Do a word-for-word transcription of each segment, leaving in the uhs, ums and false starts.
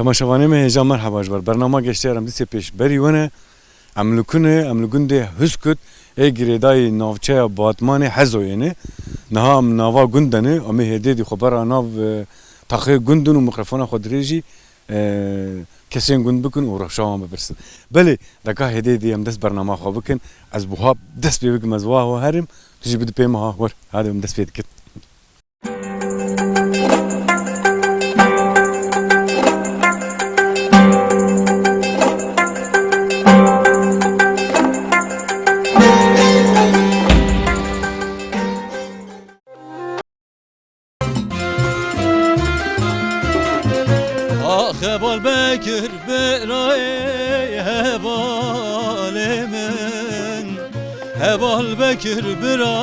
Temaşevanê me hêja merheba ji ber bernama Geştiyar em dîsê pêşberî we ne. Em li ku ne, em li gundê Huskut ê girêdayî navçeya Batmanê Hezoyê ne. Niha em nava gund de ne, em ê hêdê dî xwe bera nav, e, taxê gund in û mikrofona xwe dirêjî, e, kesên gund bikin û rewşa wan bipirsin. Belê, deka hêdê dî em dest bernama xwe bikin. Ez buha dest pê bikim, ez wa wa herim, tu jî bidi pê min ha, wer, hadi em dest pê dikin. Ax heval Bekir birayê hevalê min. Heval Bekir bira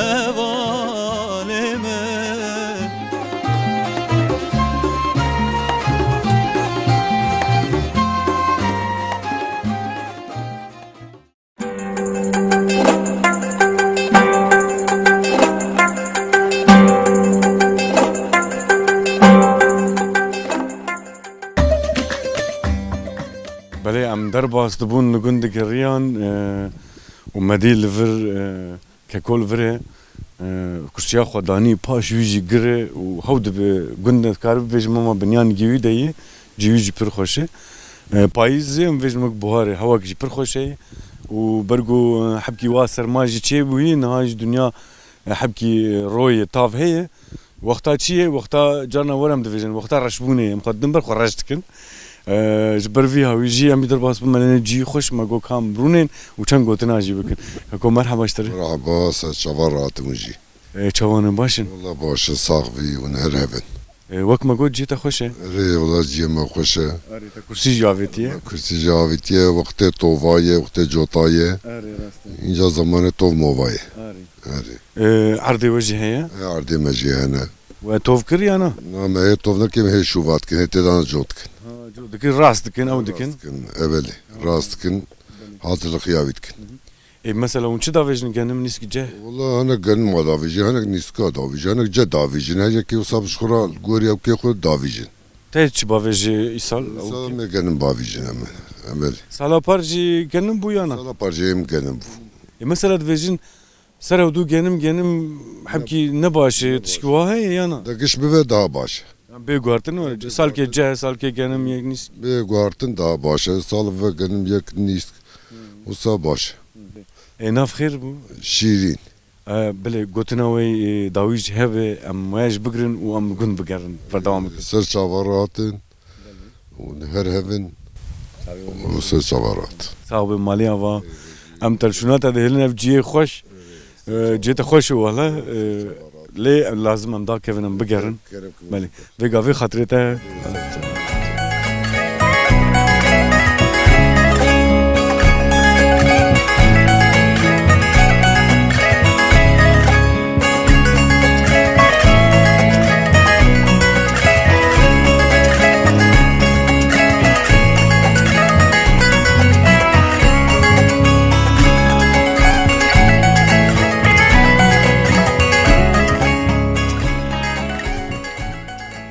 hevalê min. Belê em derbas dibûn li gund digeriyan, e, û me dî li vir, e, keko li vir e, e, kursiya xwe danî paş wî jî gir e û hew dibe gund e, dikare bibêje mama binyan gî wî de yî, cî wî jî pir xweş e. E, payîz e, em bêjin wek buhar e, hewak jî pir xweş e û ber ku, e, hebkî wa serma jî çêbûyî, niha jî dinya, e, hebkî royê tav heye. Wexta çi ye? Wexta carna wer em dibêjin, wexta reşbûnê ye. Em xwe didin ber xwe reş dikin. Eee, ji ber vî hawî jî em bî derbas bimene cî xweş, me got kam rûnên û çend gotina jî bikin. Keko merheba ji te re. Merhaba, ser çava rahatim jî. Eee, çawan in, baş in? Wala baş in, sax bî hûn her hev in. Eee, wek me got cihê te xweş e? Erê, wala cihê me xweş e. Erê, te kursî jî avêtiye? Kursî jî avêtiye, wextê tova ye, wextê cota ye. Erê, rast e. Înca zemanê tov mova ye. Erê. Erê. Eee, erdê we jî heye? E, erdê me jî hene. We tov kir ya na? Na, me hê tov nekin, hê şûva dikin, hê têdan cot dikin. Ha, cot dikin, rast dikin, ew dikin? Rast dikin, e, belê, rast dikin. Belê. Hazirlixiya wî dikin. Hı hı. E, mesela hûn çi davêjin, genim, nîsk, ceh? Wala hinek genim wa davêjin, hinek nîska davêjin, hinek ceh davêjin, her yekê wisa bi ji xwe re li gorî ewkê xwe davêjin. Te çi bavêjî îsal? Îsal me genim bavêjin em, em belê. Sala par jî genim bû ya na? Sala par jî em genim bû. E, mesela divêjin, Ser ew du genim, genim hebkî ne baş e, tişkî wa heye ya na? De giş bibe daha baş e. Yan bê guhartin, salkê ceh, salkê genim yek nîsk. Bê guhartin daha baş e. Sal ve genim yek nîsk. Hmm. Wisa baş e. E, nav xêr bû? Şîrîn. E, belê, gotina we, e, dawî jî hebe, em waya jî bigirin û em gund bigerin, berdewam bikin. Ser çava rahatin. Hûn her hev in. Û ser çava rat. Sax be, malî ava. Em telşûna te dihêlin, ev cihê xweş. E, cihê te xweş e wele. E, lê lazim em dakevin, em bigerin. Belê. Vê gavê xatirê te.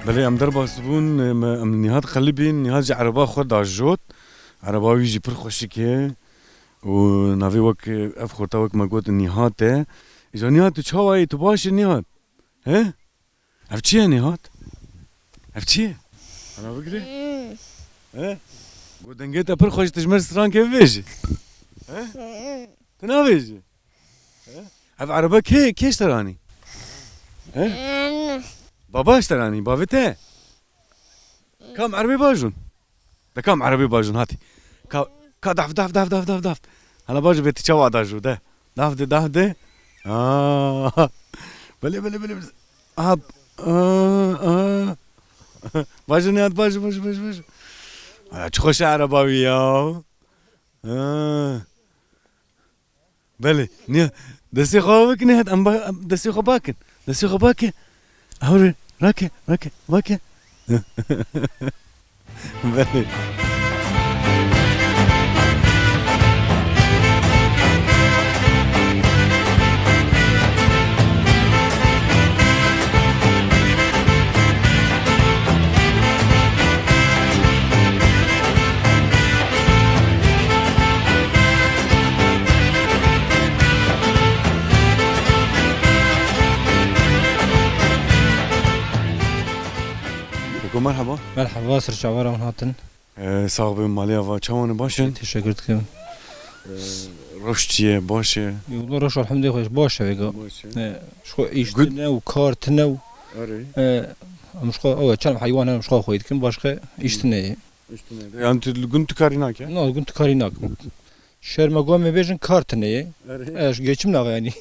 Belê, em derbas bûn, em, em Nîhat qelibîn, Nîhat jî ereba xwe da jot. Ereba wî jî pir xweşik e. Û navê wek, ev xorta wek me got Nîhat e. Îja Nîhat, tu çawa yî? Tu baş î Nîhat? He? Ev çi ye Nîhat? Ev çi ye? Ana bigire. He? Got dengê te pir xweş, tu ji me re strankê bibêjî. He? Tu nabêjî. He? Ev erebe kê, kê ji te re anî? He? Baba ji te re anî, bavê te. Kam erebê bajûn? De kam erebê bajûn hatî? Ka, ka daf, daf, daf. Hala bajû bê ti çawa dajû de. Daf de, daf de. Aa. Belê, belê, belê, belê. Hop. Aa, aa. Baş Nihat, baş, baş, baş, baş. Aa, çok hoş araba wî ya. Ha. Belê, niye? Destê xwe bikin, Nihat, em ba-, em destê xwe bakin. Destê xwe bakin. Hewre, rake, rake, bake. Belê. Keko, merhaba. Merhaba, ser çava re hûn hatin. Ee, sax bin, malê ava çawan e, baş in? Teşekkür dikim. Ee, rewş çi ye, baş e? Yo, wala rewş elhamdülillah xweş, baş e vêga. Baş e. Ee, ji xwe îş Gud- tine û kar tine û, Erê. ee, em ji xwe, ew, çend heywan hene, em ji xwe xweyî dikin, başqa îş tine ye. Îş tine ye. Yani tu li gund tu karî nake? Na, li gund tu karî nakim. Şer me got, em ê bêjin kar tine ye. Erê. E, ji geçim naxe yani.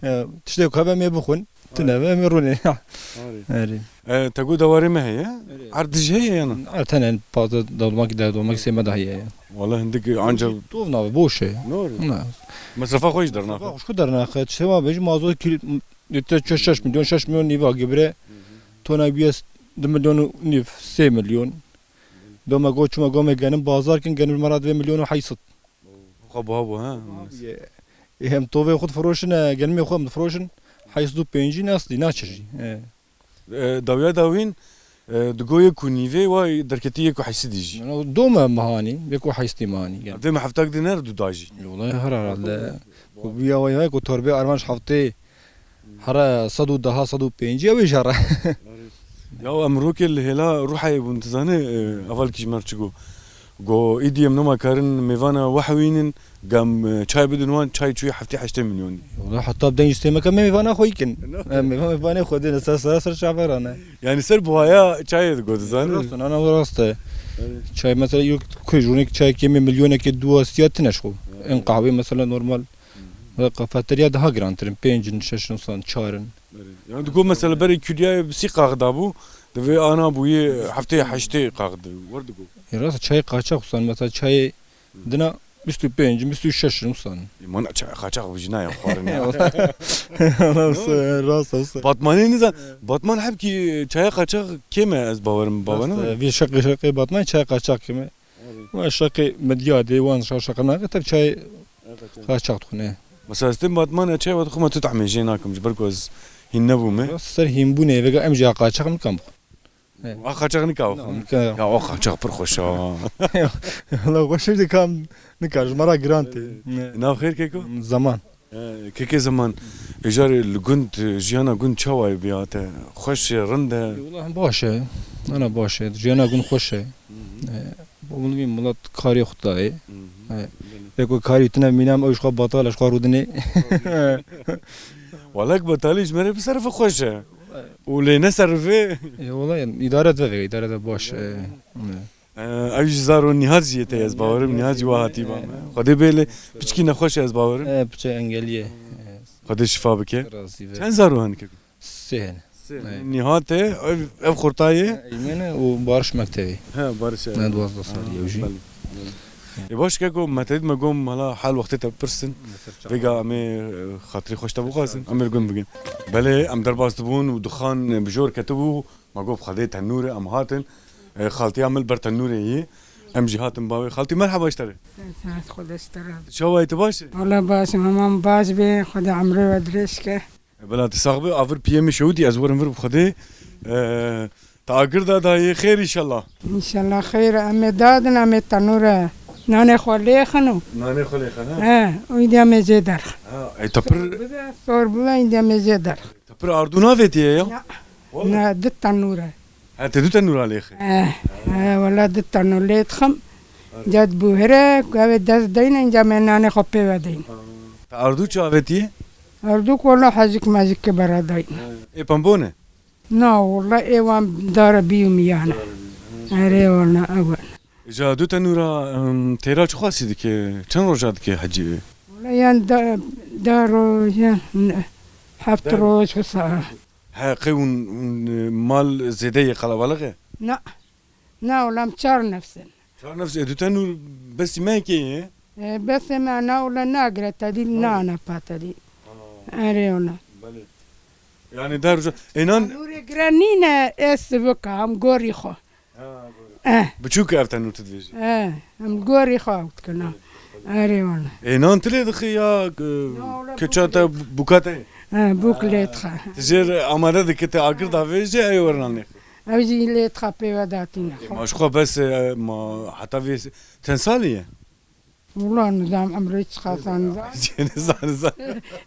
Erê. E, tiştê ku hebe em ê bixwin, tine be em ê rûnê. Erê. Erê. E, te got dewarê me heye? Erê. Erd jî heye ya na? Erd hene, pazdeh dewlemakî, deh dewlemakî sê me de heye. Wala hindik anca Tov nabe, boş e. Doğru. Na. Mesrefa xwe jî dernaxe. Mesrefa xwe dernaxe. Çi ma bêjim, mazot kil-, lître çi şeş milyon, şeş milyon nîva gibire. Hı hı. Tona bîye du milyon û nîv, sê milyon. Do me got, çûme got, me genim bazar kin, genim me re divê milyon û heyt sed. Xwe buha bû, ha? Buha bûye. Ê, hem tovê xwe difiroşin, e, genimê xwe em difiroşin, heyt sed û pêncî ne aslî, naçe jî. E. E, dawiya dawîn, e, digo yek û nîvê wa derketî yek û heyt sedî jî. Dome mehanî, yek û heyt sedî mehanî, yani. Evdê me heftak dîner du da jî. Wala her herhalde. Ku biya wayha ku torbê armanc heftê here sed û deh, sed û pêncî ew ê jere. Ya em rokê li hêla Ruhayê bûn, tu zanî, e, hevalkî ji me re çi got. Got, îdî em nema karin mêvana we hewînin, gam, e, çay bidin wan, çay çûyê heftê heştê milyon. Wala heta bi deng ji têmeke me mêvana xwe yî kin. No. E, mêva-, mêvanê xwe dê ne ser, ser, ser çavera ne. Yani ser buhaya çayê digot, tu zanî. Rast e, ana rast e. Evet. Çay mesela yok, ku jûnek çay kêmê milyonekê dua siya tine ji xwe. Evet. En qahwê mesela normal. Ve kafeterya daha girantir in, pênc in, şeş in, san çar in. Belê. Yani digo mesela berê kîloyê bi sî qax dabû, divê ana bûyê heftê heştê qax di-, wer digo. E, rast, çayê qaçax, san mesela çayê dina bîst û pênc in, bîst û şeş in, san. E, man çay qaçax bi jina ya xwarin ya. Wala wisa, rast wisa. Batmanê nizan, Batman hebkî çaya qaçax kêm e, ez bawerim, bawerim. Rast e, vî şeqê, şeqê Batman çaya qaçax kêm e. Erê. Wa şeqê Midyadê, wan şa şeqe nake, tabi çay qaçax dixwine. Mesela, ez tên Batmanê çay ve dixwime, tu tehmê jê nakim, ji ber ku ez hîn nebûme. Ser hînbûnê, vêga em jî a qaçax nikan bixwin. He. A qaçax nika bixwin. Nika. Ya, o qaçax pir xweş a. Wala xweş e, dikam nika, ji me re giran tê. Erê. Ne. Nav xêr keko? Zaman. E, kekê Zeman, êjarê li gund, jiyana gund çawa ye biya te? Xweş e, rind e? Wala baş e. Ana baş e. Jiyana gund xweş e. Hı hı. E, bo min vî milet karê xwe dayê. Hı hı. E, belê. Ê ku karî tune mîna me, ew ji xwe betal e, ji xwe rûdinê. Wala ku betalî ji me re bi serif xweş e. Û lê ne serifê. E, wala îdare de ve, îdare de baş e. E. Ee, ew jî zaro Nîhat jî yê te ye, ez bawerim, Nîhat jî wa hatî ba me. Xwedê bê lê piçkî nexweş e, ez bawerim. E, piçe engelî ye. Xwedê şifa bike. Razî be. Çend zaro hene keko? Sê hene. Sê. E. Nîhat e, ev, ev xurta ye. Eymene û Barış Mektevî. He, Barış e. Ne, duwazdeh salî ye ew jî. Belê, belê. Ê baş keko, me te dît me got, mala hal wextê te bipirsin. Vêga em ê, e, xatirê xweş te bixwazin, em ê li gund bigin. Belê, em derbas dibûn û dixan bi jor ketibû. Ma got, Xwedê tenûr e, em hatin. E, xaltiya min li ber tenûrê yî. Em jî hatin bavê. Xaltî, merheba ji te re. Saet Xwedê ji te re. Çawa yî, tu baş î? Wala baş im, hema min baş be, Xwedê emrê we dirêj ke. E, bila tu sax be, avir piyê min şewitî, ez werim vir bi Xwedê. E, te agir da dayê, xêr înşallah. Înşallah xêr e, em ê dadin, em ê tenûr e. Nanê xwe lêxin û. Nanê xwe lêxin, ha? He, û îdî em ê jê derxin. Ha, e, te pir. Sor bibe, sor bibe, îdî em ê jê derxin. Te pir ardû navêtiye ya? Ya. Wala. Ne, du tenûr e. Ha, te du tenûra lêxî? Eh, eh, wala du tenûr lê dixim. Ca dibûhire, ku ew ê dest deyne, înca me nanê xwe pê ve deyne. Ha. Te ardû çi avêtiye? Ardû ku wala hejik mejik ke bera dayne. Ê pembon e? Na, wala ê wan dara bîyû miyane. Erê wala ew e. Îca du tenûra, em, têra çi xwasî dike? Çend roja dike hecî wê? Yan da, da roj, yan heft roj wisa. He, qey hûn, hûn, e, mal zêde ye, qelebalix e? Na. Na, wela em çar nefs in. Çar nefs, e, tu tenû besî mehekê ye? E, besê me na, wela nagire tedî, nane pa tedî. Ha. Erê, wela. Belê. Yani dar uca. E, nan. Nûrê gire nîne, e, sivika, em gorî xwe. Ha, gorî. Eh. Biçûk ev tenûr tu dibêjî. Eh, em gorî xwe ew dikin, ha. Erê, wela. E, nan tu lê dixî ya, e, keça te, bûka te? Eh, bûk lê dixe. Tu jê re amade dike, te agir davêje, ew were nan lê. Ew jî lê dixe pê ve datîne xwe. Ma ji xwe bes, e, ma heta vê se-, çend salî ye? Wula nizam emrê çiqasa nizam. Nizam, nizam.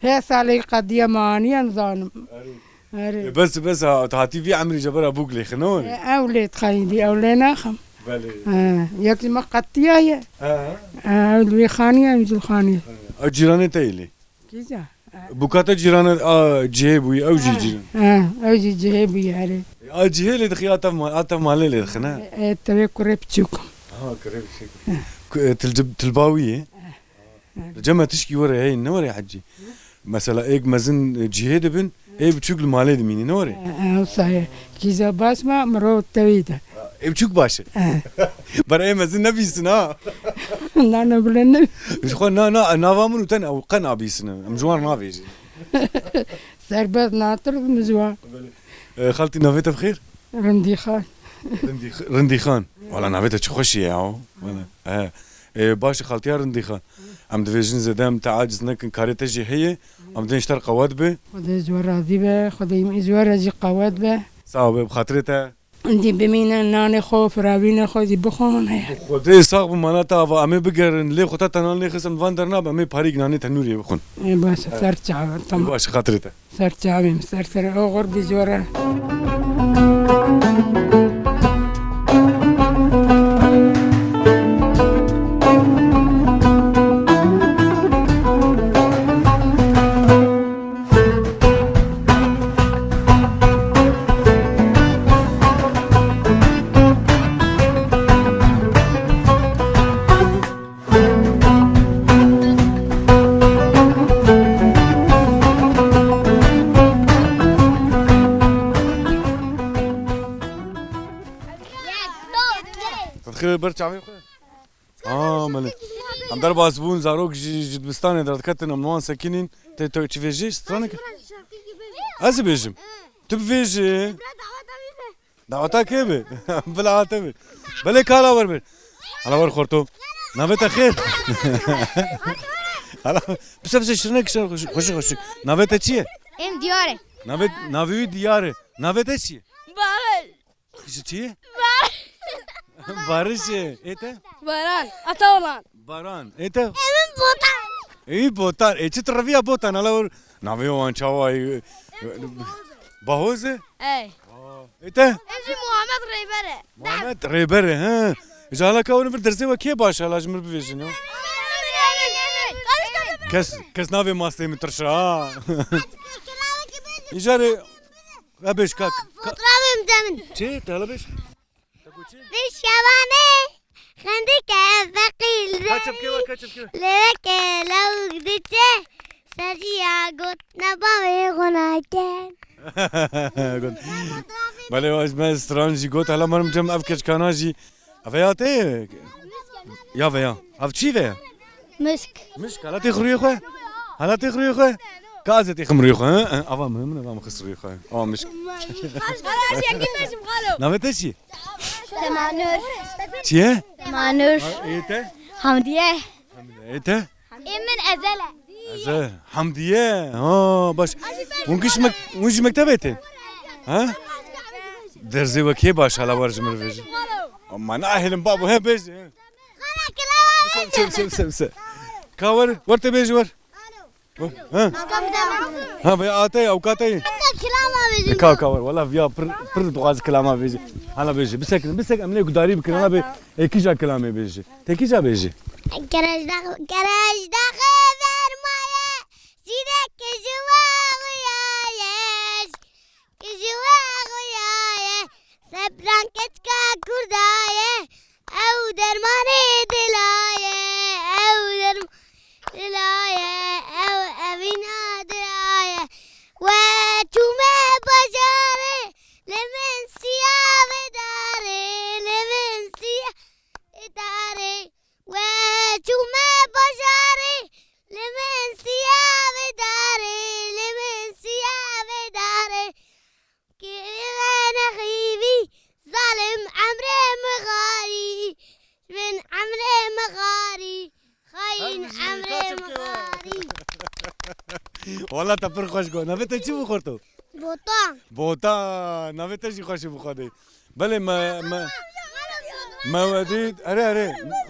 Hê salê qediye me aniye nizanim. Erê. Erê. E, bes, bes, ha, tu hatî vî emrî jebera bûk lê xine were? E, ew lê dixeyî dî, ew lê naxim. Belê. E, yek ji me qetiya ye. He. E, ew li wê xaniye, em jî li xaniye. He. Ew cîranê te yê lê? Kîja? Bûka te cîrana a cihê bûyî, ew jî cîran. Ha, ew jî cihê bûyî, erê. A cihê lê dixî, a tev ma-, a tev malê lê dixin, he? E, tevê kurê biçûk. Ha, kurê biçûk. Ku, e, til-, tilba wî ye? Li cem me tişkî were heye, ne were hecî. Mesela êk mezin, e, cihê dibin, ê biçûk li malê dimînî, ne were? E, e, wisa ye. Kîja baş ma, mirov tevî de. Ê biçûk baş e. Eh. Ber ê mezin nebîsin ha. Na, na, bile ne. Ji xwe na, na, nava min û te ne, ew qe nabîsinin. Em ji wan navêjin. Serbest natir min ji wan. E, xaltî navê te bi xêr? Rindîxan. Rindîx-, Rindîxan. Wala navê te çi xweş e ya. Wala. E, e, baş e xaltiya Rindîxan. Em divêjin zêde em te aciz nekin, karê te jî heye. Em dên ji te re qewet be. Xwedê ji we razî be, Xwedê ji we re jî qewet be. Sağ ol be, bi xatirê te. Dî bimînin, nanê xwe, firavînê xwe jî bixwin heye. Xwedê sax bi mala te ava, em ê bigerin, lê xwe te te nan lê xist, em van dernabe, em ê parîk nanê tenûrê bixwin. Ê, baş e, ser çavan, tamam. Baş, xatirê te. Ser çavê min, ser, ser, oxir bi jore. Xêr ber çavê xwe. Aa, belê. Em derbas bûn, zarok ji, ji dibistanê derketin, em li wan sekinîn. Te, te çi vêjî? Stranek? Ez ê bêjim. Tu bivêjî. Daweta kê bi? Bila te bi. Belê kala wer bir. Hala wer xorto. Navê te xêr. Hala, pise pise şirinek, şirinek, xweşik, xweşik. Navê te çi ye? Em Diyar e. Navê, navê wî Diyar e. Navê te çi ye? Bahay. Ji çi? Barış e. Ê te? Baran. Ataoğlan. Baran. Ê te? Emin Botan. Ê Botan. Ê çi tu reviya Botan? Hala wer navê wan çawa ye? Bahoz e? Ey. Ê te? Em jî Muhammed Rêber e. Muhammed Rêber e, he. Ji hala ka wer vir dersê we kê baş hala ji mir bivêjin ya? Kes, kes navê mastê min tirşa ha. Îcarê. Ebêj kak. Fotoğrafım demin. Çi? Te hele bêj. Te got çi? Bi şevanê xendike feqîr de. Kaçıp keva, kaçıp keva. Leweke lawik diçe. Sajiya got ne bavê xwe nake. Got. Belê, ez me stran jî got, hala marim cem ev keçkana jî. Ev ya te? Ya veya. Ev çi veya? Mişk. Mişk, hala têx rûyê xwe? Hala têx rûyê xwe? Ka ez ê têxim rûyê xwe, he? He, ava min, min ava min xist rûyê xwe. Ava mişk. Navê te çi? Temanur. Çi ye? Temanur. Ha, ê te? Hamdiye. Ê te? Ê min Ezel e. Ezel. Hamdiye. Ha, baş. Hûn giş mek-, hûn ji mektebê tên? Ha? Derzê we kê baş hala wer ji min re bêje. Ama nahêlim babo, he bêje, he. Bise, bise, bise, bise. Ka wer, wer te bêje wer. Wer, ha? Ha, ve ate, avukate. Kilama bêje. Ka, ka wer, wala viya pir, pir dixwaz kilama bêje. Hala bêje, bisekin, bisek em lê gudarî bikin, hala bê, e, kîja kilamê bêje. Te kîja bêje? Kerejdax-, kerejdaxê vermaye, zîrek ji we xuyaye. Ji we xuyaye, sebran keçka kurdaye, ew dermanê dilaye, ew derm-, dilaye, Wala te pir xweş got. Navê te çi bû xorto? Botan. Botan. Navê te jî xweş bû Xwedê. Belê me, me, me wedî, erê, erê,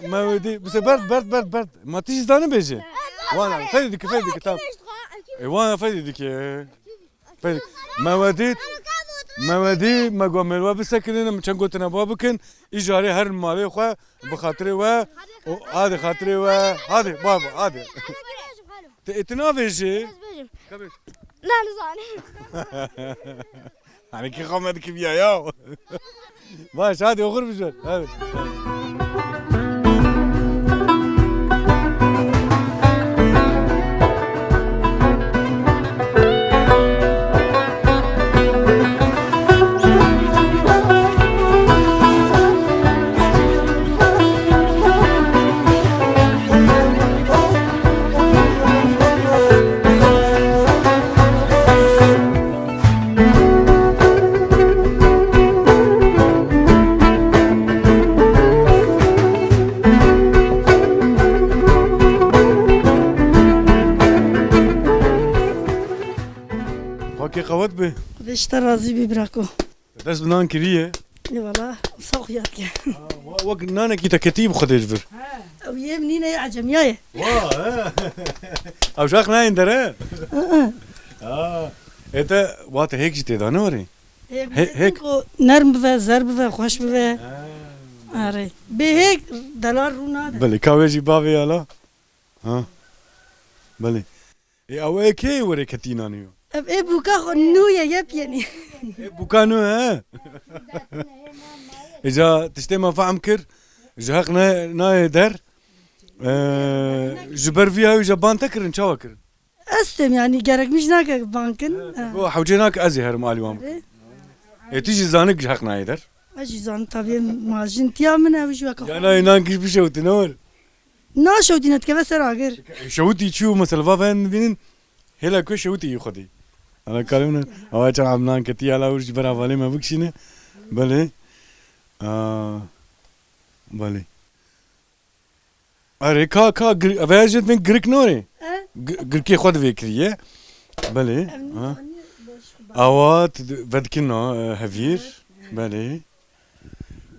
me wedî, bise berd, berd, berd, berd. Ma tu jî zanî bêje? Wana, fedî dike, fedî dike, tamam. E, wana fedî dike. Fedî. Me wedî, me wedî, me got mêrwa bisekinin, em çend gotina ba bikin. Îcarê her malê xwe, bi xatirê we, û hadi xatirê we, hadi, baba, hadi. Te, e, tu navêjî? Ez bêjim. Ka bêj. Na, nizanim. Hani ki xwe me dikiviya ya. Baş, hadi oxir bijwer. Hadi. Xakê qewet be. Xwedê ji te razî bî, birako. Dest bi nan kiriye. Ê wala, sax yad ke. Wa, wek nanekî te ketî bi Xwedê ji vir. Ew yê min nîne, yê ecemiya ye. Wa, he. Ew ji heq nayên der, he? Hı hı. Ha. Ê te, wa te hêk jî tê de, ne were? Hêk, hêk. Ku nerm bive, zer bive, xweş bive. Ha. Erê. Bê hêk delal rû nade. Belê, ka wê jî bavê ya la. Ha. Belê. Ê, ew ê kê were ketî nanî yo? Ev ê bûka xwe nû ye, yepyenî. Ê bûka nû he? Îca tiştê me fehm kir, ji heq ne, nayê der. Ee, ji ber vî hewî je ban te kirin, çawa kirin? Ez têm, yanî gerek min jî nake ban kin. He, he. Bo hewcê nake ez ê herim alî wan bikim. Ê, tu jî zanik ji heq nayê der. Ez jî zanim tabii, ma jin tiya min, ew jî weke xwe. Ya nayê nan giş bişewtine were. Naşewtîne, dikeve ser agir. Şewitî çû, mesela, va ven dibînin, hêla ku şewitî yî xwedî. Ana kalim ne, awa çend em nan ketî, ala wir ji ber hevalê me bikişîne. Belê. Aa, belê. Erê, ka, ka, gir-, ev her jê divên girik norê. He? Gi-, girkê xwe divê kiriye. Belê. Ev ha. Nî, nî, boş, baş. Awa, tu di-, vedikin na, e, hevîr. Belê.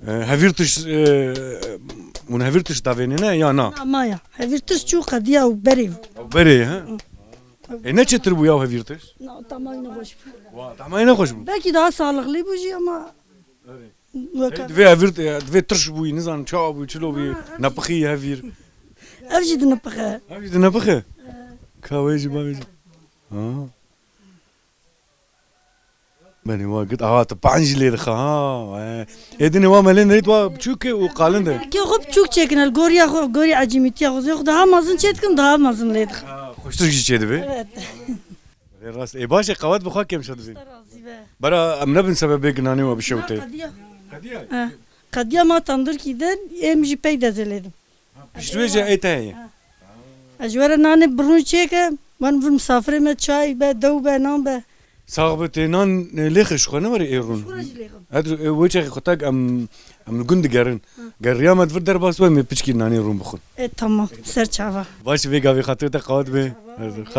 E, hevîr tişt, e, hûn hevîr tişt davênine ya na? Na, maya. Hevîr tişt çû qediya û berê. Ew berê, he? Hı. E, ne çêtir bû ya hevîr tişt? Na, tamay ne xweş bû. Wa, tamay ne xweş bû? Belkî daha sağlıklı bû jî ama. Erê. Weka. Hey, divê hevîr, e, divê tirş bûyî, nizanim çawa bûyî, çilo bûyî, ha, ev jî nepixî hevîr. Ev jî di nepixe. Ev jî di nepixe? Ka wê jî, bavê jî. Ha. Belê, wa git, aha, tu panc jî lê dixe, ha, e. Ê dinê wa me lê nerît, wa biçûk e û qalin de. Kê xwe biçûk çêkin, el goriya xwe, gorî ecîmîtiya xwe, zê xwe daha mezin çê dikim, daha mezin lê dixe. Ha, xweştir jî çê dibe. Evet. Lê rast. Ê, baş e, qewet bi xwe kêm şo dibîn. Te razî be. Bera em nebin sebebê ginanê we bişewtê. Qediya. Qediya? Ha. Qediya ma tandirkî din, êm jî pey dezê lê dim. Piştwêje ê te heye. Ha. Ez ji we re nanê birûn çêke, wan vir misafirê me çay be, dew be, nan be. Sax be, tê nan, e, lêxe ji xwe ne were ê rûn. Ji xwe re jî lêxim. Hed, e, wê çaxê xwe tak em, em li gund digerin. Hı. Ger riya me di vir derbas we, em ê piçkî nanê rûn bixwin. E, tamam, ser çava. Baş vê gavê xatirê te qewet be.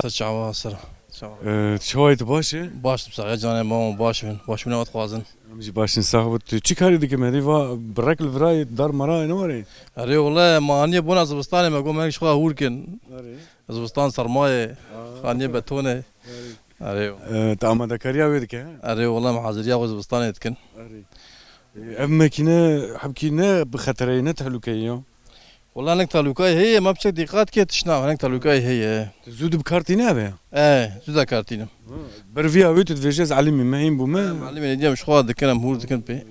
Ser çava, ser çava. E, tu çawa yî, tu baş e? Baş im, saxiya canê me, baş bin. Baş bin, ew dixwazin. Em jî baş in, sax bit. Tu çi karî dikî, me dî va birek li vira yê, dar mera ne were? Erê, wele, me aniye bona zivistanê, me got, me ji xwe hûr kin. Erê. Zivistan serma ye, xaniye beton e. Erê. Erê. E, tu amadekariya wê dike, he? Erê, wele, em haziriya xwe zivistanê dikin. Erê. E, ev mekîne, hebkî ne bi xetere ye, ne tehlûke ye ya? Wele, hinek tehlûkayê heye, me piçek dîqat kir, tişt nabe, hinek tehlûkayê heye. Tu zû dibî kar tînî eve ya? E, zû de kar tînim. Ha, ber vîya wê tu dibêjî ez elîmî me, hîn bûme. Em elîmê ne dî, em ji xwe dikine, em hûr dikin pê.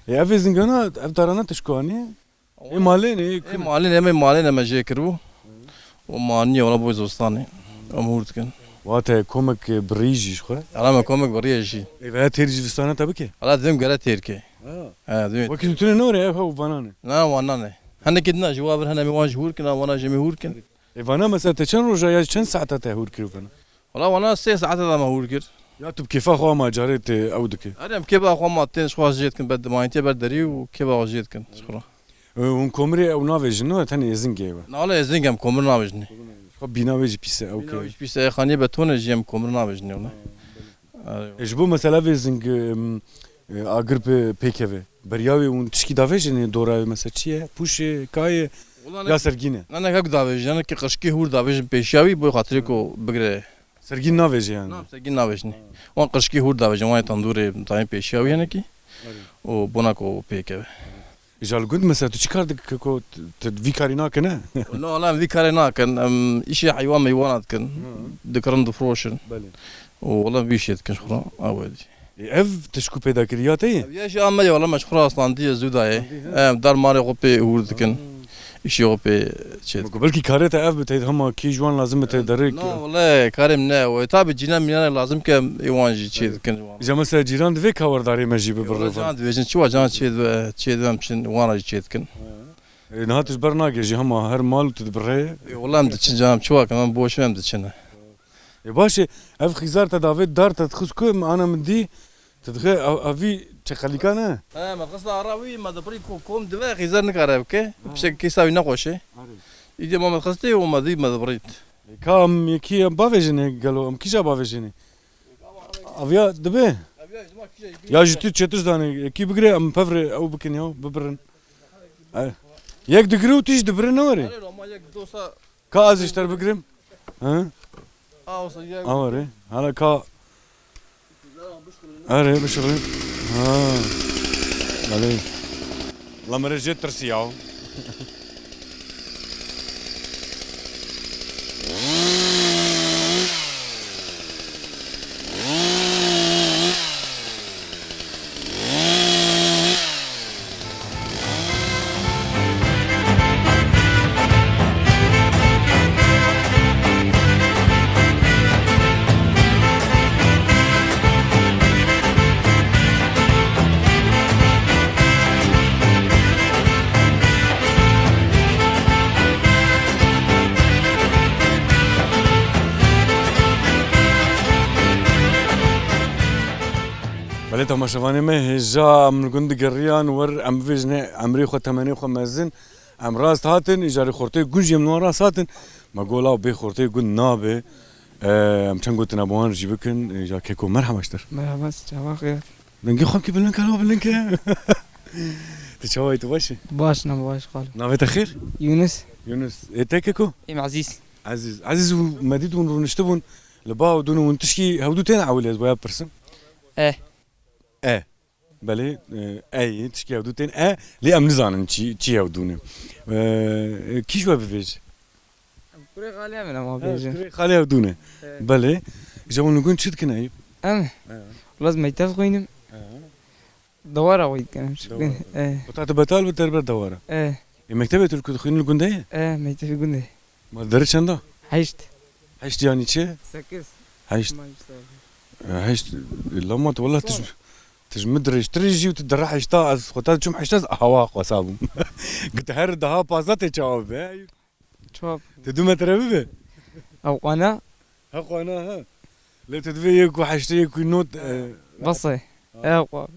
E, ev ê zingana, ev darana te ji ku aniye? Ê malê ne, ê Ê malê ne, em ê malê ne me jê kiribû. Û maniye, wela bo zivistanê. Em hûr dikin. Wa te komek, e, birî jî ji xwe? Wela me komek birî jî. Ê, veya têr jî vistana te bike? Wela divêm gere têr ke. Ha. He, divêm. Wekî tu tune ne were, ev hew vana ne? Na, wana ne. Henekê dina ji wa vir hene em ê wan jî hûr kin, wana jî em ê hûr kin. Ê, vana mesela te çend roja ya çend saeta te hûr kir vana? Wela wana sê saeta da me hûr kir. Ya tu bi kêfa xwe ma carê tê ew dike? Erê, em kêfa xwe ma tên ji xwe jê dikin, ber dimayîntiye ber derî û kêfa xwe jê dikin ji xwe re. Ê, hûn komirê ew navêjin, ne? Tenê êzingê we? Na, wele êzing em komir navêjinê. Xwe bîna wê jî pîs e, ew Bîna ke wê jî pîs e, xaniyê betone jî em komir navêjin ewle. Ha, belê. Erê. E, ji bo mesela vê zing, em, e, agir bi pêkeve. Beriya wê hûn tişkî davêjin, dora wê mesela çi ye? Pûş e, ka ye? Wala ne Ya sergîn e? Ne, ne, hek davêjin, ne ki qirşikê hûr davêjin pêşiya wî, bo xatirê ku bigire. Sergîn navêje yani? Na, sergîn navêjinê. Wan qirşikê hûr davêjin, wan ê tandûrê, tayên pêşiya wî hene ki. Erê. Û bona ku pêkeve. Îja li gund mesela tu çi kar dikî ku t-, tu vî karî nake ne? No, wala em vî karê nakin. Em îşê heywan meywana dikin. Hı. Dikirin, difroşin. Belê. Û wala vî şê dikin ji xwe. Ew e dî. E, ev tişt ku pêda kiriya te ye? Ev ya jî a me ye, wala me ji xwe re astandiye, zû daye. Astandiye, ha. Em dar marê xwe pê hûr dikin. Ha. Îşê xwe pê çê dikin. Belkî karê te ev bi te hema kî ji wan lazim bi te derê. No, wala karê min ne. Wê tabi cîna mîna ne lazim ke ê wan jî çê dikin ji wan. Îja mesela cîran divê ka werdarê me jî bibirre. Wala can dibêjin, çi wa can çê dibe, çê dibe em çin, wan re jî çê dikin. E, niha tu ji ber nagê jî hema her mal tu dibirre. E, wala em diçin can, em çi wa kin, em boş em diçin. E, baş e, ev xîzar te davê dar te dixist ku em ana min dî, tu dixê ev, ev vî çeqelîka ne? He, me dixist ara wî, me dibirî ku kom dibe, xîzar nikare bike. He. Pişek kêsa wî nexweş e. Arê. Îdî ma me dixistê û me dî me dibirît. E, ka em yekî em bavêjinê gelo, em kîja bavêjinê? Aviya dibe? Ya ji tu çêtir zanî, yekî bigire, em pevrê ew bikin ya, bibirin. E, yek digire û tu jî dibire ne were? Erê, ama yek dosa Ka ez ji te re bigirim? He? Awsa ya. Awere. Hala ka. Erê, bişuxulin. Ha. Belê. La mere jê tirsiya. Belê temaşevanê me, hêja em li gund digeriyan, wer em bivêjine emrê xwe, temenê xwe mezin. Em rast hatin, îcarê xortê gund jî em li wan rast hatin. Me got, law bê xortê gund nabe. E, em çend gotina bi wan jî bikin. Îca keko merheba ji te re. Merhaba, çawa xêr? Dengê xwe bikî bilind ke, law bilind ke. Tu çawa yî, tu baş î? Baş, ne baş, xalo. Navê te xêr? Yunus. Yunus. Ê te keko? Êm Ezîz. Ezîz. Ezîz û me dît hûn rûniştibûn. Li ba hevdûn û hûn tişkî hevdû tên ewilê ez boya pirsim. E. E. Belê, e, ey, tişkî hevdû tên e, lê em nizanin çi, çi hevdû ne. E, kî ji we bivêj? Em kurê xalê em in, em Ha, bêjin. Kurê xalê hevdû ne. Evet. Belê. Ji hûn li gund çi dikin eyb? Em? Evet. Wala ez mektev xwînim. Evet. Dewara xwe dikin em çi Dewara. Bikin. Evet. Xwe ta tu betal bi derber dewara. Evet. E, mektebê tu li ku dixwînî li gund e? Evet, mektebê gund e. Ma derê çend a? Heşt. Heşt yanî çi? Sekiz. Heşt. Ma heşt. E, heşt. E, lama tu wela tu ji, tu ji min dirêjtir î jî û tu dere heşta, ez xwe ta diçûm heşta, ez hewa xwesa bûm. Got her daha pazdeh tê çawa be. Çawa? Tu du metre bibe. Ew qana? Ha qana ha. Lê tu divê yek û heştê yek û not, e, Bas e. Ha. Ew qana.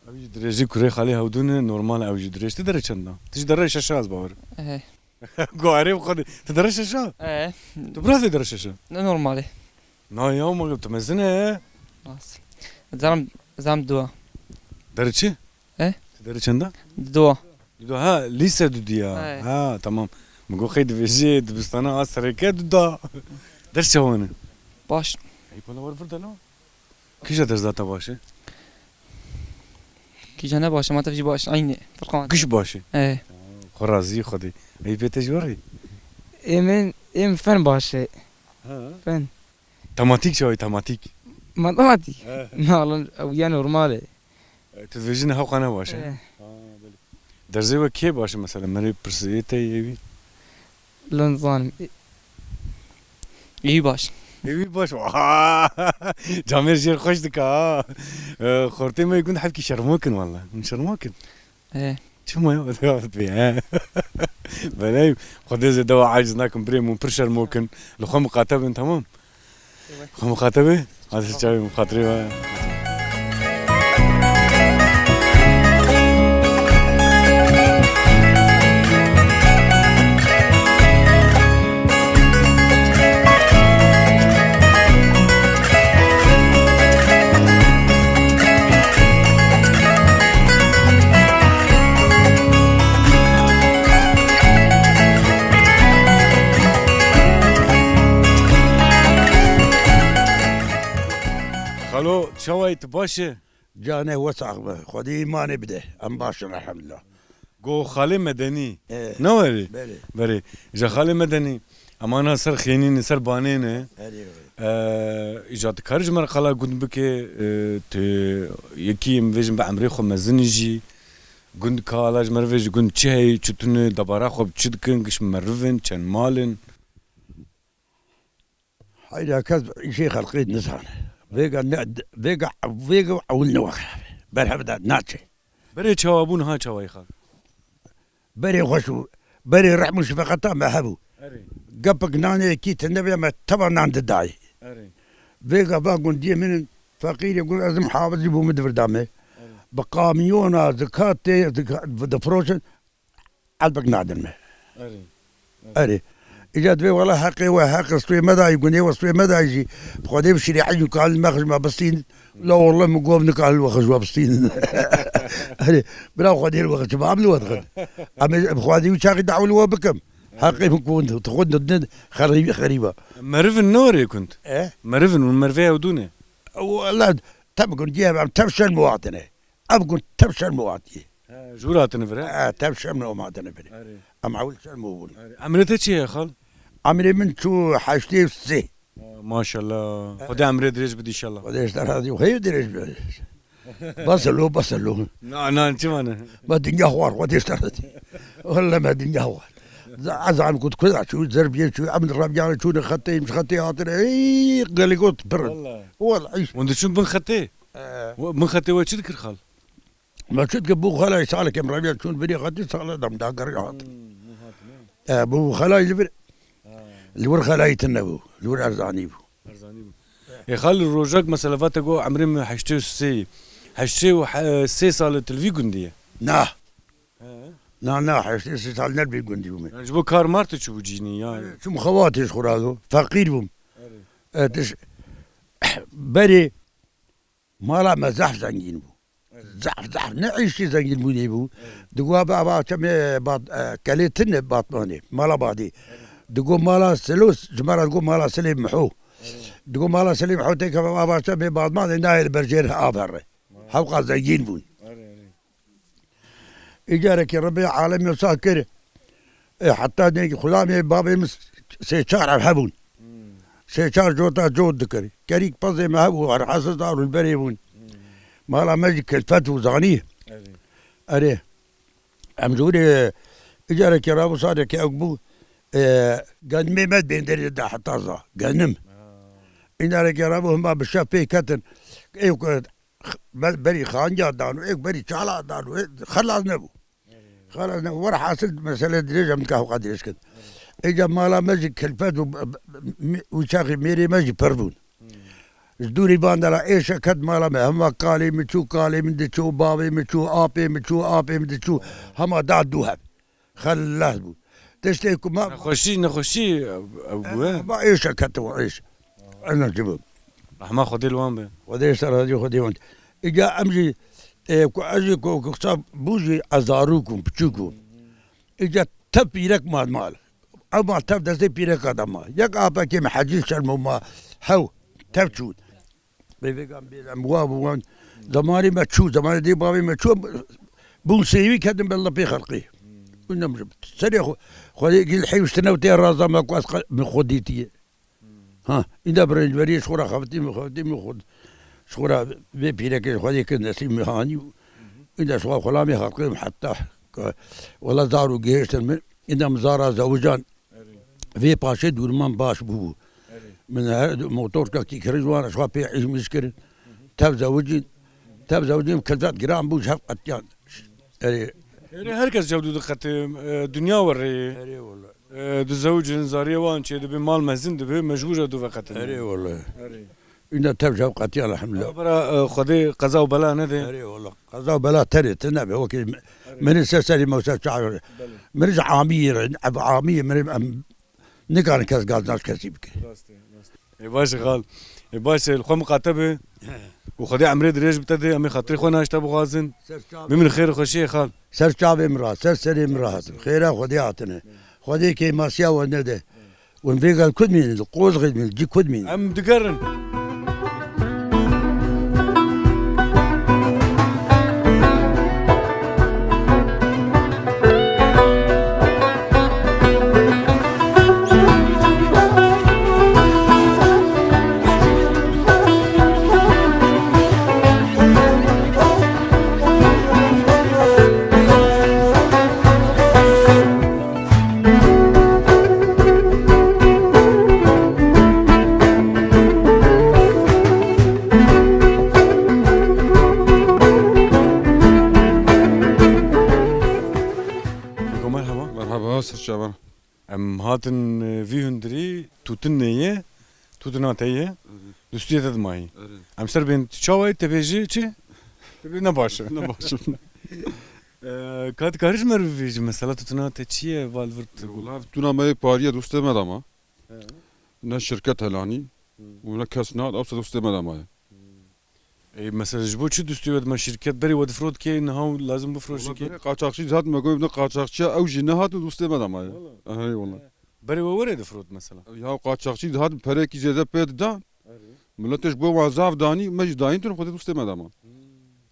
Ew jî dirêjî kurê xalê hewdû ne, normal e, ew jî dirêj. Tu derê çend a? Tu jî derê şeş a ez bawer. Ehe. Guharê bi xwedê. Tu derê şeş a? Ehe. Tu birazê derê şeş a? Ne normal e. Na ya, ma tu mezin e. Bas. Zam, zam dua. Derê çi? E? Tu derê çend a? Dua. Dua, ha, lîse dudî ya. Ehe. Ha, tamam. Min got qey divêjê dibistana a sereke duda. Ders çawa ne? Baş. Ey, bana var burada lan. Kîja derza te baş e? Kîja ne baş e, ma tev jî baş, eynî, Furkan. Giş baş e? E. Xwe razî Xwedê. Ey pê te ji we re? Ê min, ê min fen baş e. Ha. Fen. Tematîk çawa ye, tematîk? Matematîk? He. Na, lan, ew ya normal e. E, tu dibêjî niha xwe ne baş e? E. Ha, belê. Derzê we kê baş e mesela? Merê pirsê te yê wî? Lan zanim. E- Ê wî baş. Ê wî baş. Camêr jêr xweş dike ha. E, xortê me gund hevkî şermokin walla. Hûn şermokin. E. Çima ya? Belê, Xwedê zêde we aciz nakin birê min, pir şermokin. Li xwe miqate bin, tamam? Xwe miqate be. Hadi çavê min xatirê we. Xalo, çawa yî, tu baş î? Canê we sax be. Xwedê îmanê bide. Em baş in, elhamdulillah. Go xalê Medenî. E, Ne werî? Belê. Berê. Ji xalê Medenî. Emana ser xênî ne, ser banê ne. Herê, herê. E, îca tu karî ji me re qala gund bike, e, tu yekî em vêjin bi emrê xwe mezin î jî. Gund ka ala ji me re vêjî gund çi heye, çi tune, debara xwe bi çi dikin, giş meriv in, çend mal in? Heyra kes îşê xelqê nizane. Vêga ne, vêga, vêga ewil ne wext. Berhev de naçe. Berê çawa bû, niha çawa yî xal? Berê xweş bû. Berê rehm û şefeqeta me hebû. Erê. Gepek nanê kî tinde bê me teva nan didayê. Erê. Vêga va gundiyê min in, feqîrê gund ez im hafizî bû min divirda me. Erê. Bi kamyona zikatê, zika-, difroşin, elbek nadin me. Erê. Erê. Îca divê wela heqê we, heq stûyê me dayî, gunê we stûyê me dayî jî. Bi Xwedê bi şîrê heyû kalin me xijma bistîn. La wela min gov nikalin we xijma bistîn. Erê. Bira Xwedê li we xijma, em li we dixin. Em ê bi Xwedê wî çaxî dawî li we bikim. Heqê min ku tu xwe didin xerîbî xerîba. Merivin ne were kund. E? Merivin û merivê ew dû ne. Wela tev gundiyê em tev şerm û hatine. Ev gund tev şerm û hatiyê. He, ji wir hatine vir, he? He, tev şerm û hatine vir. Erê. Em ewil şerm û bûn. Erê. Emrê te çi ye xal? Emrê min çû heştê û sê. Maşallah. Xwedê emrê dirêj bide inşallah. Xwedê ji te razî, xwedê dirêj be. Bas e lo, bas e lo. Na, na, çi mane? Me dinya xwar, Xwedê ji te razî. Welle me dinya xwar. Ez zanim ku tu kuda çû, zerbiyê çû, em rabiyane çûne xetê, em ji xetê hatine. Ey, gelê got pir. Welle. Welle, îş. Hûn diçûn bin xetê? Ee. Bin xetê we çi dikir xal? Me çi dikir bû xelayî salekê em reviya çûn binê xetî sale dem da geriya hatin. Hmm, hûn hatine. E, bû xelayî li vir. Ha. Li wir xelayî tune bû. Li wir erzanî bû. Erzanî bû. E, xal rojek mesela vate go emrê min heştê û sê. Heştê û sê sal tu li vî gundî ye? Na. He. Na, na, heştê û sê sal ne li vî gundî bûme. Yani ji bo kar mar tu çûbû cînî ya? Çûm xebatê ji xwe ra do. Feqîr bûm. Erê. E, tiş-, berê Mala me zehf zengîn bû. Evet. Zehf, zehf, ne îşî zengînbûnê bû. Evet. Digo ava çemê Bat-, e, Kelê Tine Batmanê, mala Badî. Evet. Digo mala Silo, ji me re digo mala Silê Miho. Evet. Digo mala Silê Miho têkeve ava çemê Batmanê nayê li ber jêr av here. Evet. Hewqa zengîn bûn. Evet, evet. Îcarekî Rebê alemê wisa kir. E, heta nêkî xulamê babê min sê çar ev hebûn. Hmm. Sê çar cota cot dikir. Kerîk pezê me hebû, her hesizar û berê bûn. Hmm. Mala me jî kilfet û zanî. Erê. Erê. Em ji hûrê îcarekî rabû salekê ew bû, e, genimê me bênderê de heta za. Genim. Ha. Îcarekî rabû hema bi şev pê ketin. Ê ku X-, be-, berî xanca dan û êk berî çala dan û ê xelas nebû. Xelas nebû. Werhasil mesele dirêj em dika hewqa dirêj kin. Êca mala me jî kilfet û b-, b-, mi-, wî çaxî mêrê me jî pir bûn. Ji dûrî van dera êşe ket mala me. Hema kalê min çû, kalê min diçû, bavê min çû, apê min çû, apê min diçû. Hema da dû hev. Xelas bû. Tiştê ku ma Nexweşî, nexweşî ew, ew bû, e? Ba êşe ketibo êş. Ena çi bû? Rehma Xwedê li wan be. Xwedê ji te razî, Xwedê wan. Îca em jî, e, ku ez jî ku, ku qisa bû jî ez zarok bûm, piçûk bûm. Îca tev pîrek ma mal. Ew mal tev destê pîreka de ma. Yek apekê min hecî şermo ma hew tev çûn. Bêvegan bêlem wa bû wan. Zemanê me çû, zemanê dê bavê me çû, bûn sêwî kedin ber lipê xelqê. Wî nem ji serê xwe, xwedê gil hêwiştine û tê raza me ku ez qe-, min xwe dîtiye. Ha, îda birinci verî ji xwe re xeftî min, xeftî min xwe. Ji xwe re vê pîrekê ji xwedê kir nesîb min hanî û îda ji xwe xulamê xelqê min heta ke wela zar û gihêştin min. Îda min zara zewican. Vê paşê dûrman baş bûbû. Erê. Min her du motorkekî kirî ji wan re ji xwe pê îş miş kirin. Tev zewicîn. Tev zewicîn kilfet giran bû ji hev qetiyan. Erê. Erê, her kes cew dû diqete, e, dinya werê. Erê wele. E, dizewicin, zariyê wan çê dibe, mal mezin dibe, mecbûr e dû veqetin. Erê wele. Erê. Îna tev ji hev qetiyan elhamdulillah. Bera, e, Xwedê qeza û bela nede. Erê wele. Qeza û bela tenê, tu nebe, wekî mi-, Erê. Min ser serî me ser çav. Belê. Min ji amiyê re, ev amiyê min em nikarin kes gaz nas kesî bike. Rast e, rast e. Ê baş e xal. Ê baş e, li xwe miqate be. He. Û Xwedê emrê dirêj bi te de, em ê xatirê xwe naşte bixwazin. Ser çavê Bimîn xêr û xweşiyê xal. Ser çavê min ra, ser serê min ra hatin. Xêra Xwedê hatine. Xwedê kêmasiya we nede. Hûn vê gel kud mînin, li Qozxê mînin, cî kud mînin? Em digerin. Şaban. Em hatin, e, vî hundirî, tûtin neye, tûtina te ye, dustiyê te dimayî. Em ser bên çawa ye, te bêjî çi? Te bê ne baş e. Ne baş e. E, ka dikarî ji me re bibêjî, mesela tûtina te çi ye, val vir tu? Wala tûna me yê parî ye, dustê me de ma. He. Ne şirket helanî û ne kes nehat, ewsa dustê me de maye. Ê, mesela ji bo çi dustê we dima şirket berê we difrot kê, niha û lazim bifroşin kê? Wala berê qaçaxçî dihat me got, ne qaçaxçiya ew jî nehat û dustê me de maye. Wala. Hey wala. Berê we were difrot mesela? Ya qaçaxçî dihat perekî zêde pê dida. Erê. Miletê ji bo wan zaf danî, me jî dayîn tun xwedê dustê me de ma. Hmm.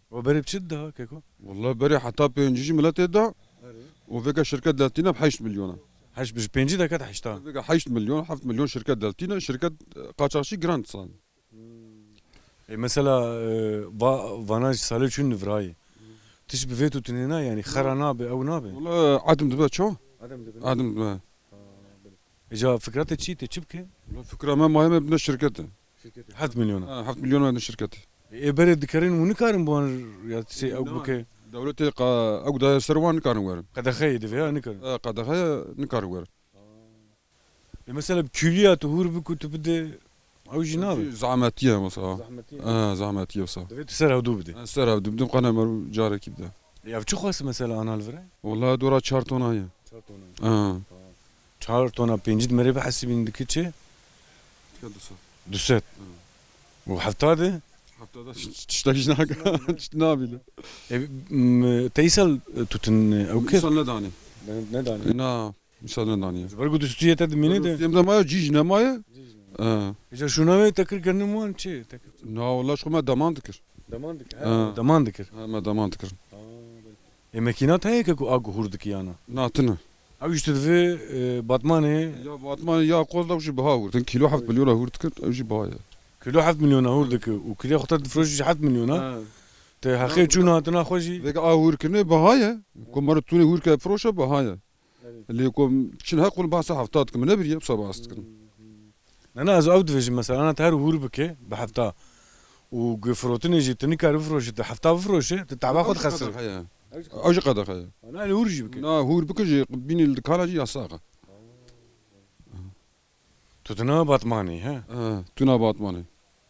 We berê bi çi diha keko? Wala berê heta pêncî jî miletê da. Erê. Û vêga şirket deltîne bi heşt milyona. Heşt, ji pêncî deket heşta. Vêga heşt milyon, heft milyon şirket deltîne, şirket, e, qaçaxçî giran disan. Hmm. E, mesela, e, va-, vana ji salê çûn nivirayê. Tişt bi vê tu tinêna, yani xera nabe, ew nabe? Wala edim dibe ço? Edim dibe. Edim dibe. Ha, belê. E, ca fikra te çi, te çi bike? Wala fikra me maye me bine şirkete. Şirkete. Heft milyona. Ha, heft milyon me bine şirkete. E, berê dikerin û nikarin bi wan ya sê ew bike? Dewletê qa-, ew daye ser wan nikarin werin. Qedexeyê divê ya nikarin. E, qedexeye nikarin werin. Ê, mesela bi kîloya tu hûr bik û tu bide, ew jî nabe. Zahmetî ye mesela. Zahmetî ye. He, zahmetî ye wisa. Divê tu ser hevdû bidî. He, ser hevdû bidim, qene me rû carekî bide. Ê, ev çi xwest mesela ana li vir e? Wala dora çar tona ye. Çar tona. He. Çar tona pêncî dimerê bihesibîn dikir çi? Dikir du sed. Du sed. He. Û hefta de? Hefta de tiştek jî nake. Tişt nabîne. E, m-, te îsal, e, tutin, e, ew kir? Îsal nedanê. Ne-, nedanê. Na. Mîsal nedaniye. Ji ber ku dustiyê te dimîne de. Dustiyê min de maye, cî jî nemaye. Cî jî nemaye. He. Îca şûna wê te kir, gernim wan çi te kir? Na, wala ji xwe me deman dikir. Deman dikir, he. He. Deman dikir. He, me deman dikir. Ha, belê. Ê, mekîna te heye ke ku a ku hûr dikî yana? Na, tine. Ew jî tu divê, e, batmanê. Ya batmanê ya qoz da, ew jî biha hûr. Tin kîlo heft milyona hûr dikir, ew jî biha ye. Kîlo heft milyona hûr dikir û kîlê xwe te difiroşî jî heft milyona. He. Te heqê çûna hatina xwe jî. Vêga a hûrkirinê biha ye. Ku meriv tûnê hûrke firoşe biha ye. Lê ku çin heq hûn behsa hefta dikin, min nebiriye, wisa behs dikin. Ne, ne, ez ew dibêjim mesela, ana te her hûr bike bi hefta û gu firotinê jî tu nikare bifiroşî, tu hefta bifiroşe, tu teba xwe dixesir. Ew jî qedexe ye. Ew jî qedexe ye. Na, hûr jî bike. Na, hûr bike jî bînî li dikana jî yasax e. Tu tuna Batmanê, he? He, tuna Batmanê.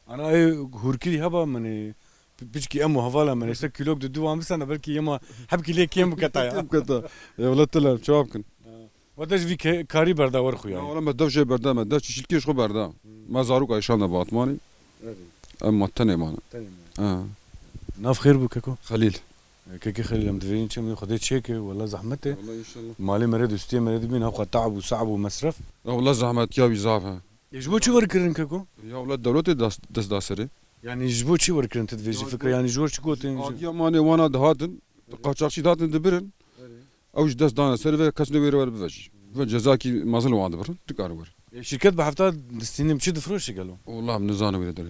Ana ê hûrkirî heba min ê, pi-, piçkî em û hevala min ê, se kîlok di du wan bisana, belkî yema hebkî lê kêm biketa ya. Kêm biketa. Ya wele tile, çawa bikin? He. Wate ji vî ke-, karî berda wer xwe ya. Ya wele me dev jê berda, me dev çîçilkê ji xwe berda. Hmm. Me zarok ayşan de Batmanê. Evet. Em ma tenê mane. Tenê mane. He. Nav xêr bû keko? Xelîl. Kekê Xelîl, em divêjin çi, em Xwedê çêke, wela zehmet e. Wela înşallah. Malê mere, dustiyê mere dibîn, hewqa te'b û se'b û mesref. Ya wela zehmetiya wî zaf e. Ê, ji bo çi werkirin keko? Ya wela dewletê dest, dest da serê. Yanî ji bo çi werkirin, tu divêjî fikra, yanî ji bo çi gotin? Adiya mane wana dihatin, qaçaxçî dihatin dibirin. Ew ji dest dane serê ve kes newêre were bivejî. Ve cezakî mezin wan dibirin, dikare were. Ê, şirket bi hefta distînim çi difroşe gelo? Wela em nizane wê derê.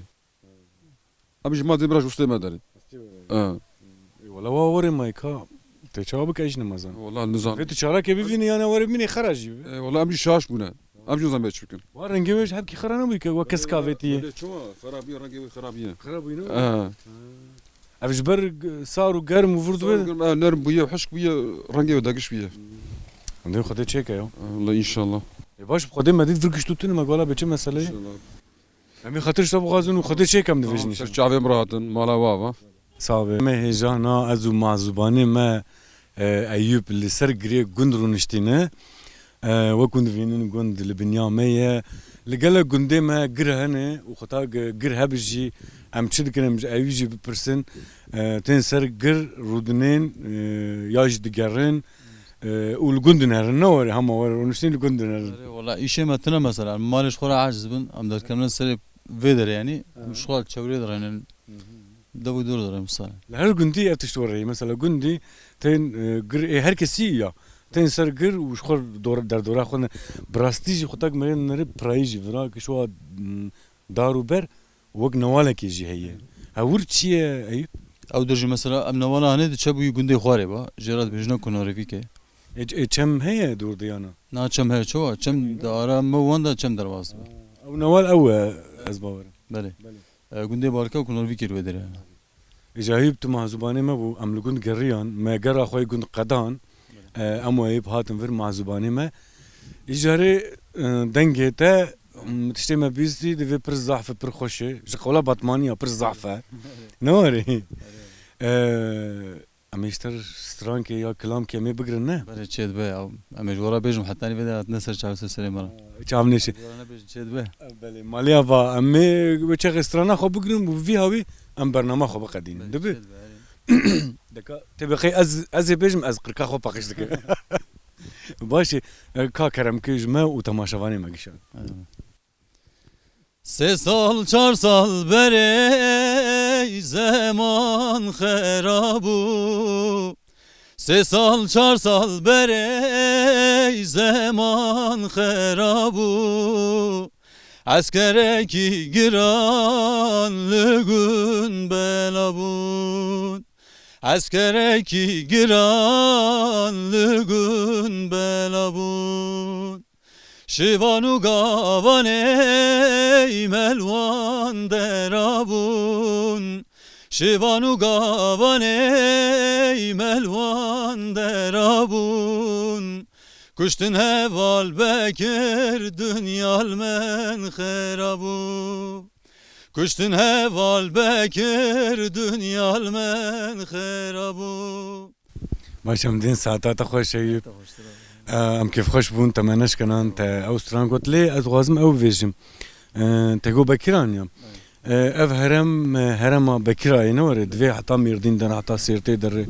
Em ji ma dê bira ji wistê me derê. Wistê me derê. He. Ê, wela wa werê mayka. Te çawa bike, ez jî nimezan. Wela nizan. Vê tu çalakê bivînî, yana were bimînî xera jî. Ê, wela em jî şaş bûne. Em jî nizan bê çi bikin. Wa rengê wê ji hebkî xera nebûyî ke wa kes kavêtiye. Wele çawa? Xerabiye, rengê wê xerabiye. Xerabiye ne? He. Ev ji ber g-, sar û germ û vir dibe. Sar û germ, he, nerm bûye, hişk bûye, rengê wê degiş bûye. Hindê Xwedê çêke ya. Wela înşallah. Ê, baş, Xwedê me dît vir gişt û tu nima, wela bê çi mesele ye? Înşallah. Em ê xatir ji te bixwazin û Xwedê çêke em dibêjin. Ser çavê min re hatin, mala we ava. Sax be. Me hêja na ez û mazûbanê me, e, Eyûp li ser girê gund rûniştîne. E, wekû dibînin gund li binya me ye. Li gelek gundê me gir hene û xwe ta gi-, gir hebi jî em çi dikin, em ji Eyûp jî bipirsin. E, tên ser gir rûdinên, e, ya jî digerin. E, û li gund dinerin, ne were, hema were rûniştîn li gund dinerin. Erê, wela îşê me tune mesela, em malê ji xwe re aciz bin, em derkevine serê vê derê, yanî, em ji xwe çewrê dirênin, dev û dor dirênin mesela. Li her gundî ev tişt were ye, mesela gundî tên, e, gir, ê her kesî ya, tên ser gir û ji xwe dor-, derdora xwe ne, bi rastî jî xwe tak merên nere pirayî jî vira, kişwa, m, dar û ber, wek newalekê jî heye. Hewir çi ye, Eyûp? Ew der jî mesela em newala hanê diçe bûyî gundê xwarê ba. Jê re dibêjine Kunorîvîkê. Ê, ê, çem heye dûr de yana? Na çem heye, çawa? Çem di ara me wan de çem derbas dibe. Ew newal ew e, ez bawerim. Belê. Belê. E, gundê Barka û Kunorîvîkê li wê derê hene. Ê, Eyûp, tu mazûbanê me bû, em li gund geriyan, me gera xwe yê gund qedan. E, em wayî hatin vir mazûbanê me. Îcarê, e, dengê te, m, tiştê me bîstî, divê pir zahf e, pir xweş e. Ji qewla Batmaniya pir zahf e. Ne warê? E, em ê ji te strankê ya kilamkê em ê bigrin, ne? Belê, çê dibe ya. Em ê ji we re bêjim, hetanî vê de hatine ser çav ser serê me re. Çav nêşe. Ji we re nebêjim, çê dibe. Belê, malê ava, em ê wê çaxê strana xwe bigrin û vî hawî em bernama xwe biqedînin. Belê, dibe? Çê dibe, erê. Deka, tê biqey ez, ez ê bêjim, ez qirka xwe paqij dikim. Baş e, e, ka kerem ke ji me û temaşevanê me gişan. Sê sal, çar sal berê zeman xera bû. Sê sal, çar sal berê zeman xera bû. Eskerekî giran li gund bela bûn. Eskerekî giran li gund bela bûn. Şivan û gavanê me li wan dera bûn. Şivan û gavanê me li wan dera bûn. Kuştin heval Bekir, dinya li men xera bû. Kuştin heval Bekir, dinya li men xera bû. Baş, em dên saeta te xweş, Eyûp. Te xweştir abi. E, em kêfxweş bûn, te me neşkenan, te ew stran got. Lê ez dixwazim ew bêjim. E, te got Bekiran ya. Evet. E, ev herem, e, herema Bekirayê ne were, divê heta Mêrdîn dere, heta Sêrtê dere. Evet.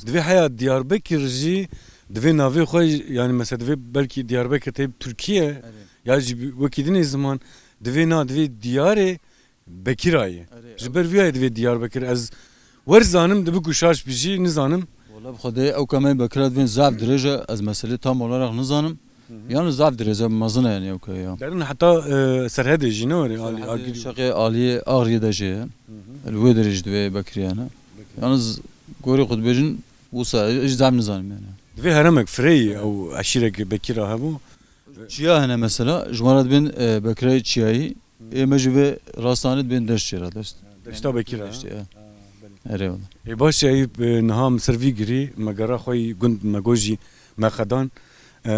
Divê heya Diyarbekir jî, divê navê xwe, yani mesela divê belkî Diyarbekir tê Tirkiye, evet, ya jî bi-, wekî dinê ziman, divê na, divê Diyarê Bekirayê. Erê, ji ber vî yayê divê Diyarbekir. Ez wer zanim, dibi ku şaş bijî, nizanim. Wala bi Xwedê ew kemê Bekira divên zaf dirêj e, ez meselê tam olarak nizanim. Hı hı. Yalnız zaf dirêj e, mezin e yani ew ke ya. Derin heta, e, Serhedê jî ne were, Serhedê, alî, Agirî. Şeqê aliyê Axriyê de jî ye. Hı hı. Li wê dirêj divê Bekiriyane. Bekirî. Yalnız gorî xwe dibêjin, wisa ez zaf nizanim yani. Divê heremek fireyî ew eşîrek Bekira hebû. Çiya hene mesela, ji wan re dibên, e, Bekirayê Çiyayî, ê me jî vê rastanê dibên deşt jê re, deşt. Deşta Bekir, ha? Deştê, e. Ha, belê. Erê wala. Ê, baş e, Eyûp, e, niha min ser vî girî, me gera xwe yî gund, me got jî me qedan, e,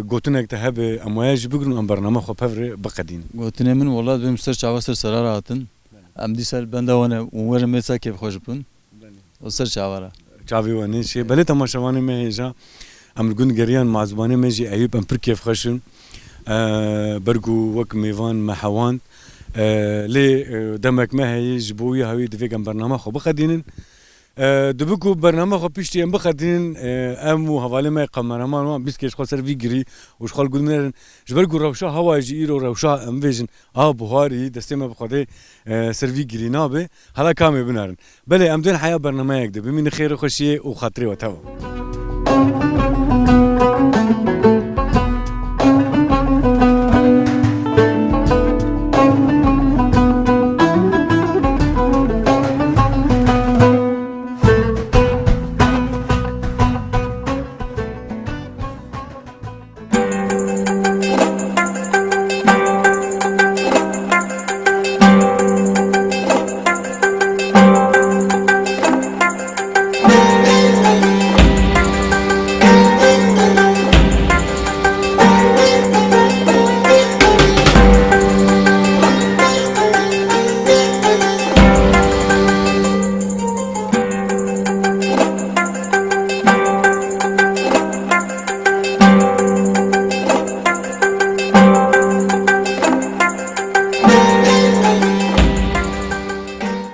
gotinek te hebe, em waya jî bigrin û em bernama xwe pev re biqedîn. Gotinê min, wala dibêm ser çava ser serara hatin. Belê. Em dîsa li benda wan e û werin mêsa kêfxweş bibin. Belê. O ser çava re. Çavê we nêşê. Belê temaşevanê me hêja. Em li gund geriyan mazûbanê me jî Eyûp em pir kêfxweş in. Eee, ber ku wek mêvan me hewand. Eee, lê, eee, demek me heye ji bo wî hawî divê em bernama xwe biqedînin. Eee, dibi ku bernama xwe piştî em biqedînin, eee, em û hevalê me kameraman wan bîst kêş xwe ser vî girî û ji xwe li gund nerin. Ji ber ku rewşa hewa jî îro rewşa em bêjin a buharî destê me bi Xwedê, eee, ser vî girî nabe. Hela kamê binerin. Belê, em dên heya bernameyek de bimînin, xêr û xweşiyê û xatirê we teva.